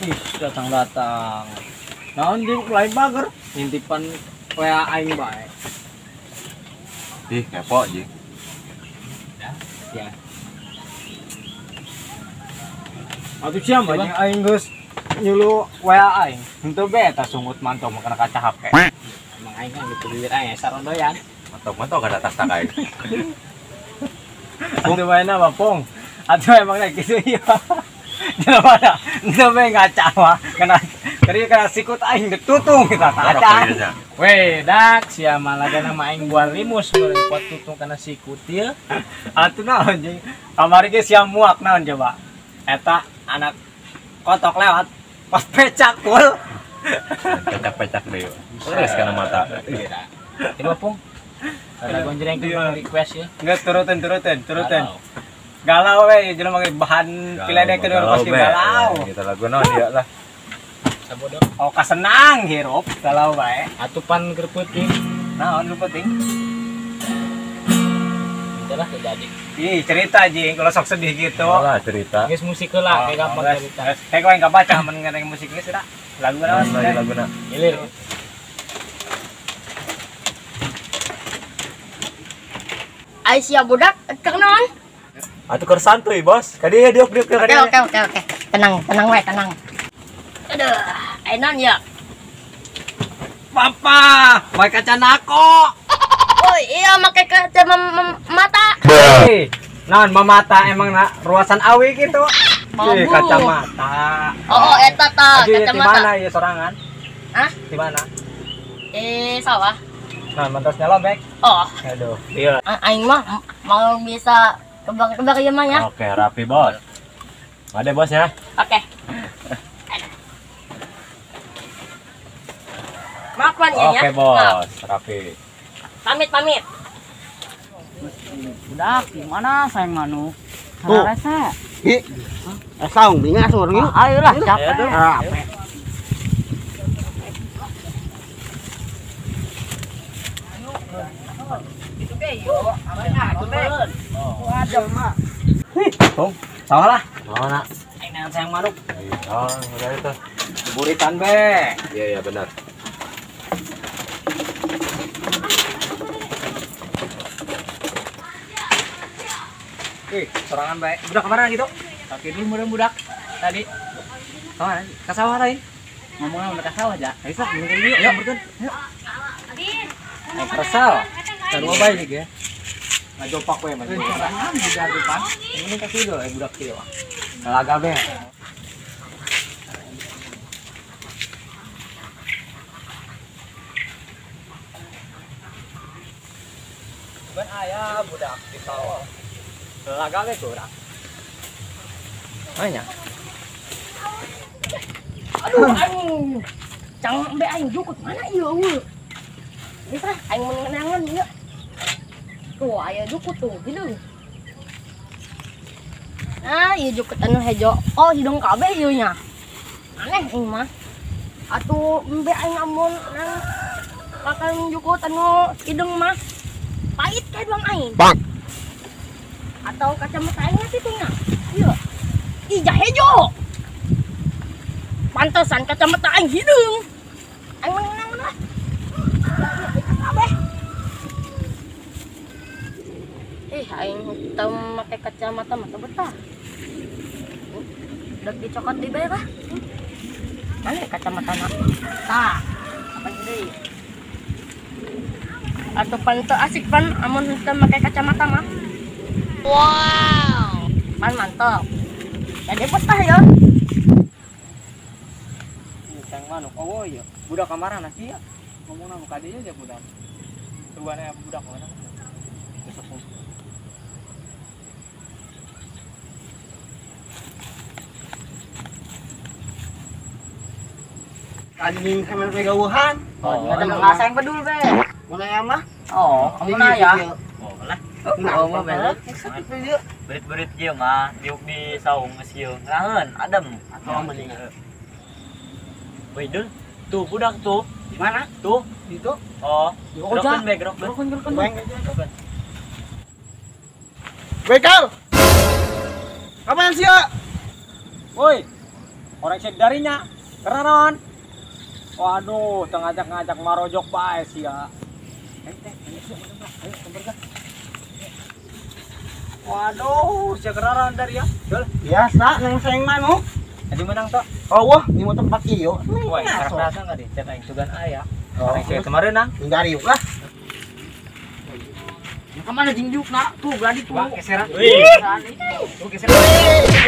Ih, datang-datang. Naon di lain bager, ngintipan WA aing bae. Ih, kepo jeung. Ya. Atuh sia mah jeung aing geus nyulu WA aing. Henteu be eta sungut mantau mah kana kaca HP. Emang aing kan gitu bibir aing sarondoyan. Mantau-mantau kada tas tak aing. Atuh bae na mah pong. Atuh emang rek kitu ieu. Jelema henteu be ngaca mah kana kari kana sikut aing ditutung kita kaca. Weh, dak sia mah lagana mah aing buah limus meureun pot tutung kana sikut ieu. Atuh naon jeung kamari ge sia muak naon coba. Eta anak kotok lewat pas pecak pul. Pecak-pecak deui. Terus kana mata. Coba pung. Ada gonjreng ke request ya. Geus turutin. Galau we jelema ge bahan piledekeun urang pasti galau. Kita lagu naon dia lah. Sabodo. Oh kasenang hirup galau bae. Atupan keur peuting. Naon nu peuting? Itulah terjadi. Ih, cerita jeung kalau sok sedih gitu. Lah cerita. Geus musik heula kayak gampang cerita. Kayak aing kabaca mun ngareng musik geus da. Lagu naon? Laguna. Ilir. Ai sia budak keur naon? Atuh keur santuy, Bos. Ka dieu diuk diuk ka dieu. Oke. Tenang, tenang we, tenang. Aduh, enak ya. Papa, make kaca nako. Oh iya, make kaca mata. Hei, naon mamata emang na ruasan awi gitu. Ih, kacamata. Oh, eta ta, kacamata. Di mana ieu sorangan? Hah? Di mana? Sawah. Nah, mantosnya lobek. Oh. Aduh, iya. Aing mah mau bisa kebak-kebak ieu mah ya. Oke, rapi, Bos. Ada bos ya. Oke. Maafan ya. Oke, Bos, rapi. Pamit. Budak, gimana sayang manuk? Rasa. Ih. Saung binga surung yuk. Ayolah, capek. Capek. Itu be yo, itu be. Ada mah. Hih, Bung, sawah lah. Mana? Aing sayang manuk. Oh, udah itu. Buritan be. Iya, benar. Wih, sorangan baik. Budak kemana gitu? Kaki dulu meureun budak tadi. Kemana? Ka sawah lain. Ngomongna udah ka sawah aja. Ayo sok, minum dulu yuk. Yuk, yuk. Ayo kesal. Sarua bae sih ge. Ngajopak we mah. Sorangan juga depan. Ini kasih dulu budak kieu. Laga be. Ben aya budak di sawah. Laga we kurang. Banyak. Aduh, aing. Cang embe aing jukut mana ieu eueuh. Bisa aing menenangan ieu. Tuh aya jukut tuh, hideung. Nah, ieu jukut anu hejo. Oh, hidung kabeh ieu nya. Aneh aing mah. Atuh embe aing amun nang makan jukut anu hidung mah. Pahit kayak doang aing. Bang. Atau kacamata aingnya situ nya. Iya. Ih, jahejo. Pantesan kacamata aing hideung. Aing menang lah. Kabeh. Ih, aing teu make kacamata mah teu betah. Udah dicokot di bae lah. Mana kacamatana? Tah, apa deui? Atau pan teu asik pan amun teu make kacamata mah. Wow, pan mantap. Jadi betah ya. Sang manuk, oh iya, budak kamaran sih ya. Ngomong nama kadenya aja budak. Seruannya budak mana? Besok. Anjing sama pegawuhan. Oh, ada mengasang pedul be. Mana ya mah? Oh, kamu naya. Oh, lah. Oh, mah be. Berit-berit ieu mah diuk di saung geus ieu. Ngeraheun, adem. Atau mendingan. Woi, Dul. Tuh budak tuh. Di mana? Tuh. Itu. Oh, Oh, gerokan be, gerokan. Gerokan. Bekal. Apa yang sia? Woi. Orang sih darinya. Kerenon. Waduh, teu ngajak-ngajak marojok bae sia. Waduh, sia kerenon dari ya. Dul. Biasa nang seng manuk. Jadi menang tok. Oh, wah, di motor tempat ieu. Woi, rasa enggak di cek aing sugan aya. Orang sia kemarin nang. Dari yuk lah. Kemana jingjuk nak? Tuh berani tuh. Keseran. Tuh keseran.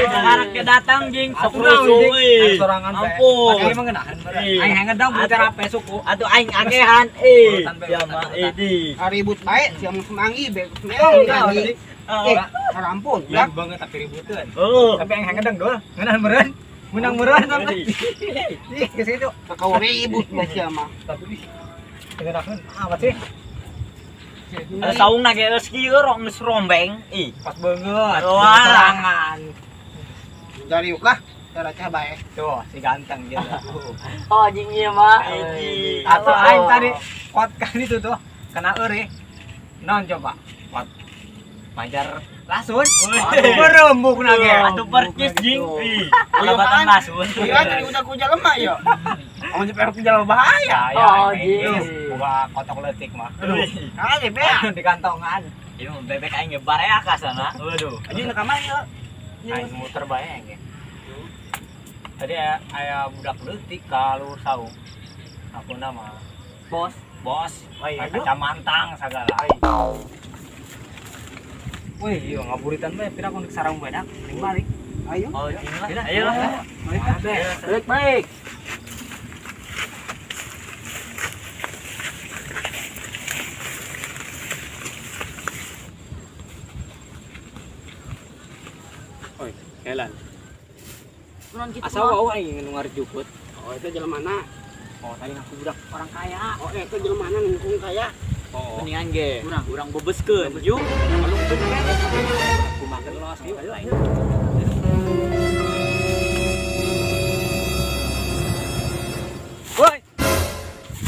Sekarang dia datang jing sok rusuh euy. Sorangan Ampun. Aing mah ngeunahan bae. Aing ngedang buta rape suku. Atuh aing agehan euy. Ya mah di. Ribut bae sia mun semanggi be. Semanggi. Eh, ampun. Ya banget tapi ributeun. Heeh. Tapi aing ngedang dul. Ngeunahan meureun. Menang meureun sampe. Ih, geus kitu. Kau ribut bae sia mah. Tapi ngeunaheun amat sih. Saung na ge geus kieu rong geus rombeng. Ih, pas banget. Wah. Serangan. Dari yuk lah. Cara cah bae. Tuh, si ganteng dia. Oh, jing ieu mah. Atau aing tadi kuat kan itu tuh. Kena eureun. Non coba. Kuat. Pajar lasun. Berembuk na ge. Atuh percis jing. Ih, alabatan lasun. Iya, tadi udah ku jelema ya. Amun diperok ku jelema bahaya. Oh, jing. Boga kotok leutik mah. Ah, be. Di kantongan. Ieu mah bebek aing ge barea ka sana. Waduh. Anjing ka mana ya? Aing muter bae aing ge. Tadi aya budak leutik ka luhur saung. Aku nama Bos. Bos, kacamantang sagala. Wih, iya ngaburitan bae pira kun sarang bae dak, ning balik. Ayo. Oh, jing lah. Ayo lah. Balik balik. Oi, kelan. Kunaon kitu? Asa wau aing nu ngarjukut. Oh, itu jelema mana? Oh, tadi ngaku budak orang kaya. Oh, itu jelema mana nungkung kaya? Oh, Mendingan ge urang bebeskeun. Yuk. Aku makan los yuk, ayo aing. Woi.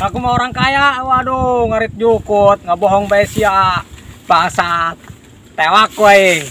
Aku mau orang kaya, waduh, ngarit jukut, ngabohong bae sia. Bangsat. Tewak ku aing.